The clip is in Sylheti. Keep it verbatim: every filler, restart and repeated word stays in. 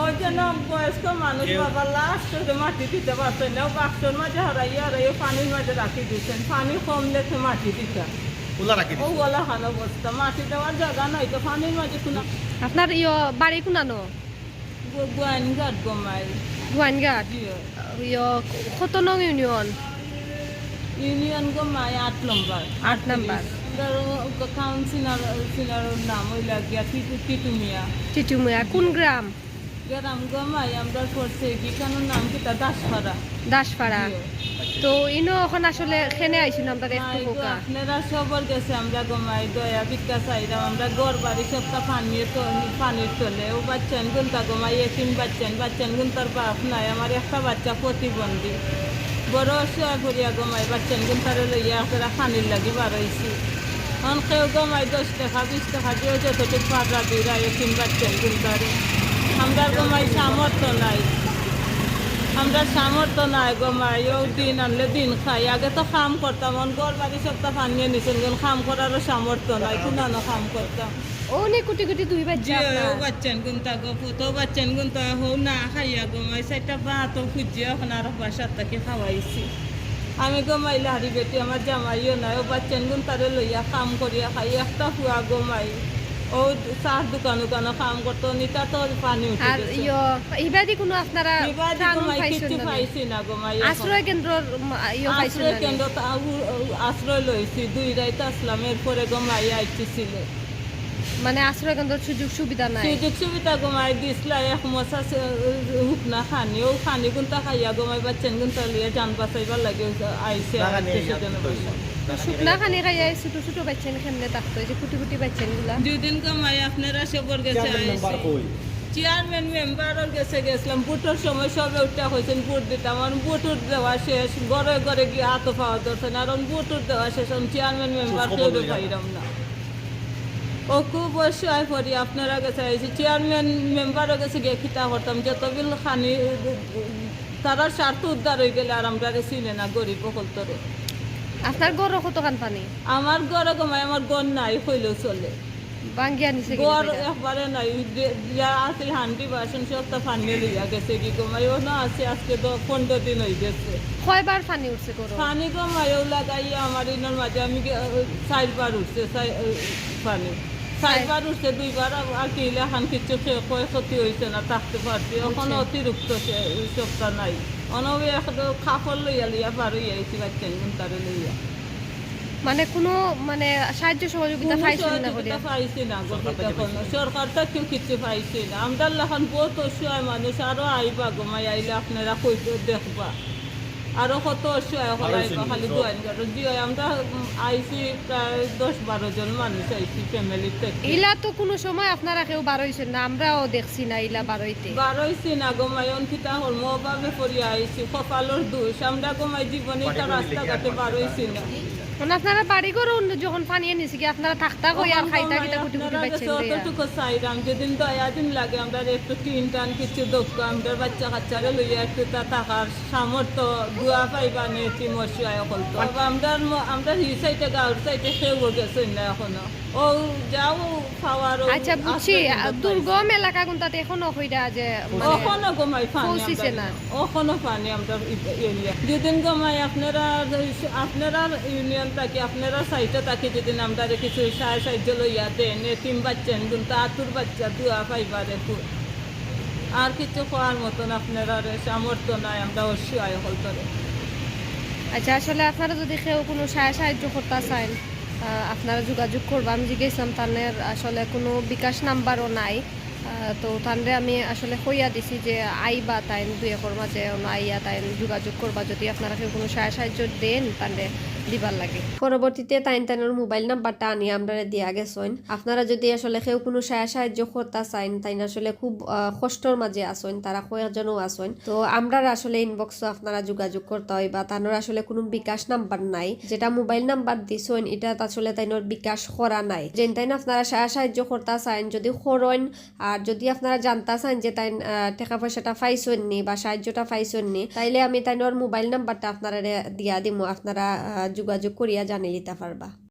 ওই জন্য বয়স্ক মানুষ বাবা লাস্ট মাটি দিতে পারছেন না, বাক্সর মাঝে হারাইয়া হারাইয়া পানির মাঝে রাখি দিচ্ছেন, পানি কমলে তো মাটি দিতা। ও ওলা খান অবস্থা, মাটি দেওয়ার জায়গা নাই তো পানির মাঝে কোনো। আপনার ইয়ো বাড়ি কুনানো? গো-, গোয়াইনঘাট গমাই। গোয়াইনঘাট? জি। ইয়ো, কত নং ইউনিয়ন? ইউনিয়ন গমাই আট নম্বর। আট নম্বর। আমরার কাউন্সিলর, সিলরর নাম অইলা গিয়া টিটু, টিটু মিয়া। টিটু মিয়া, কোন গ্রাম? গ্রাম গমাই আমরার পড়ছে কি, কানোর নাম কিতা? দাসপাড়া। দাসপাড়া। জি। তো ইনো অখন আসলে কেনে আইছইন আমরারে একটু কউক্কা। আপনারা সবর গেছে আমরা গমাই দয়া ভিক্ষা চাইরাম, আমরা ঘর বাড়ি সবটা পানির তো-, পানির তলে। ও বাচ্চাইন গুনতা গমাই, এতিম বাচ্চাইন, বাচ্চাইন গুনতার বাপ নাই, আমার একটা বাচ্চা প্রতিবন্ধী। বড় অসহায় পড়িয়া গমাই বাচ্চাইন গুনতারে লইয়া আপনারা পানির লাগি বারইছি। অখন কেউ গমাই দশ টেকা, বিশ টেকা দিয়াও যতটুক পাররা দিরা এতিম বাচ্চাইন গুনতারে। আমরার গমাই সামর্থ্য নাই, আমরার সামর্থ্য নাই গমাই। ও দিন আনলে দিন খাই। আগে তো কাম করতাম, অখন ঘর বাড়ি সবটা পানিয়ে নিছইন, অখন কাম করারও সামর্থ্য নাই, কুনানো কাম করতাম। ও নে কুটি কুটি দুই বাচ্চা জি, আপনার? ও বাচ্চাইন গুনতা গো, পুত, ও বাচ্চাইন গুনতা, হো না খাইয়া গমাই, চাইরটা ভাতও খুঁজিয়া অখন আরো বাসার থাকি খাওয়াইছি। আমি গমাই লাহারি বেটি, আমার জামাইও নাই, ও বাচ্চাইন গুনতারে লইয়া কাম করিয়া খাই, একটা ফুয়া গমাই, ও চার দোকান উকানো কাম করতো, নিতা তো পানি উঠি আর গেছে। ইয়ো, ইবাদি কোনো আপনারা ইবাদি ত্রাণ গমাই পাইছেন কিচ্ছু না? পাইছি না গমাই এখন। আশ্রয় কেন্দ্রর, উম, ইয়ো পাইছেন আশ্রয় না? কেন্দ্র তো আউ-, আউ-, আশ্রয় লইছি, দুই রাইত আসলাম, এরপরে গমাই আইছি সিলেট। মানে আশ্রয় কেন্দ্রর সুযোগ সুবিধা নাই? সুযোগ সুবিধা গমাই দিছলা এক মশা সে-, হুকনা খানি, ও খানি গুনতা খাইয়া গমাই বাচ্চাইন গুনতা লইয়া জান বাঁচাইবার লাগি আইছে আর আত্মীয় স্বজন বাসা। তো শুকনা খানি খাইয়া এই ছোট ছোট বাচ্চাইন কেমনে থাকতো, এই যে কুটি কুটি বাচ্চাইন গুলা? দুদিন গমাই আপনারা সবর গেছে চেয়ারম্যান মেম্বার আইছি। কই? চেয়ারম্যান মেম্বারর গেছে গেছিলাম, ভোটর সময় সবে উঠা কইছেন ভোট দিতাম, আর ভোট উঠ দেওয়া শেষ, ঘরে ঘরে গিয়া হাতো পাওয়া ধরছেন, আর ভোট উঠ দেওয়া শেষ, আমি চেয়ারম্যান মেম্বার কেউ পাইলাম না। ও খুব অসহায় পড়ি আপনারা গেছে আইছি, চেয়ারম্যান মেম্বারর গেছে গিয়া কিতা করতাম, যত বিল খানি তারার স্বার্থ উদ্ধার হয়ে গেলে আর আমরারে চিনে না, গরিব অকলতরে। আপনার ঘরও কতখান পানি? আমার ঘরও গমাই, আমার ঘর নাই কইলেও চলে। ভাঙ্গিয়া নিছে গিরি ঘর কইরা? একবারে নাই, যে, যা আছিল হান্ডি বাসন সবটা পানিয়ে লইয়া গেছে গি গমাই, ও না আছে আজকে দ-, পনেরো দিন হয়ে গেছে। কয়বার পানি উঠছে ঘরো? পানি গমাই ও লাগাইয়া আমার ইনোর মাঝে আমি গে-, চারবার উঠছে, চাই-, পানি। চারবার উঠছে, দুইবার আর, আর কি ইলাখান কিচ্ছু ক্ষয়, ক্ষয়ক্ষতি হইছে না, থাকতে পারছি। অখন বুঝছি। অতিরিক্ত সে, সবটা নাই। অনবে এক কাপড় লইয়া লইয়া পার হইয়া আইছি বাচ্চাইন গুনতারে লইয়া। মানে কোনো মানে সাহায্য সহযোগিতা কোনো পাইছেন না সহযোগিতা করিয়া? পাইছি না গো, সরকার থেকে কোনো। সরকার থেকে কিচ্ছু পাইছি না। আমরার লাখান বহুত অসহায় মানুষ, আরো আইবা গমাই, আইলে আপনারা কই দেখবা। আরো কত অসহায় অকল আইবা, খালি গোয়াইনঘাট। জি অয়, আমরা, উম, আইছি প্রায় দশ বারো জন মানুষ আইছি ফ্যামিলির থেকে। ইলা তো কোনো সময় আপনারা কেউ বারইছেন না, আমরাও দেখছি না ইলা বারইতে। বারইছি না গমাই, অন কিতা করমু, অভাবে পড়িয়া আইছি, কপালর দোষ। আমরা গমাই জীবনে ইতা রাস্তাঘাটে বারইছি না। মানে আপনারা বাড়ি ঘর অন্য যখন পানিয়ে নিছে কি আপনারা থাকতা কই আর তখন খাইতা গমাই কিতা কুটি কুটি আপনারা বাচ্চাইন গেছে লইয়া? অতটুকু চাইরাম, যেদিন দয়া দিন লাগে আমরা একটু টিন টান কিছু দক্ষ, আমরা বাচ্চা কাচ্চারে লইয়া একটু তা থাকার সামর্থ্য, দোয়া পাইবা নে এতিম অসহায় অকলতর। আমরার ম-, আমরার ই সাইডে গাঁওর সাইডে কেউ গেছইন না এখনো। ও যাও পাওয়ার ও আচ্ছা, বুঝছি। আশ্রয় কেন্দ্র দুর্গম পাইছে। এলাকা কোনটাতে এখনো হইরা যে মানে অখনো গমাই পানি পৌঁছিছে আমরা না। অখনো পানি আমরা ই-, এরিয়া। যেদিন গমাই আপনারা, আপনারা ইউনিয়ন থাকি, আপনারা সাইডে থাকি যেদিন আমরারে কিছু সাহায্য সাহায্য লইয়া দেন, এতিম বাচ্চাইন গুনতা আতুর বাচ্চা দোয়া পাইবা দেখো। আর কিছু কওয়ার মতন আপনারারে সামর্থ্য নাই, আমরা অসহায় অকলতরে। আচ্ছা, আসলে আপনারা যদি কেউ কোনো সাহায্য সাহায্য করতা চাইন, আহ, আপনারা যোগাযোগ করবা। আমি জিজ্ঞেসলাম তানের আসলে কোনো বিকাশ নাম্বারও নাই। আহ, তো তানরে আমি আসলে কইয়া দিছি যে আইবা তাইন দুই একর মাঝে, অনো আইয়া তাইন যোগাযোগ করবা যদি আপনারা কেউ কোনো সাহায্য সাহায্য দেন তানরে দিবার লাগি। পরবর্তীতে তাইন তাইনর মোবাইল নাম্বারটা আনিয়া আমরারে দিয়া গেছইন। আপনারা যদি আসলে কেউ কোনো সাহায্য সাহায্য করতা চাইন, তাইন আসলে খুব, আহ, কষ্টর মাঝে আছইন, তারা কয়েকজনও আছইন। তো আমরার আসলে ইনবক্সও আপনারা যোগাযোগ করতা অইবা, তানর আসলে কোনো বিকাশ নাম্বার নাই, যেটা মোবাইল নাম্বার দিছইন, ইটাত আসলে তাইনর বিকাশ করা নাই। যেন তাইন আপনারা সাহা-, সাহায্য করতা চাইন, যদি করইন, আর যদি আপনারা জানতা চাইন যে তাইন, আহ, টেকা পয়সাটা পাইছইন নি বা সাহায্যটা পাইছইন নি, তাইলে আমি তাইনর মোবাইল নাম্বারটা আপনারারে দিয়া দিমু, আপনারা, আহ, যোগাযোগ করিয়া জানিলিতা পারবা।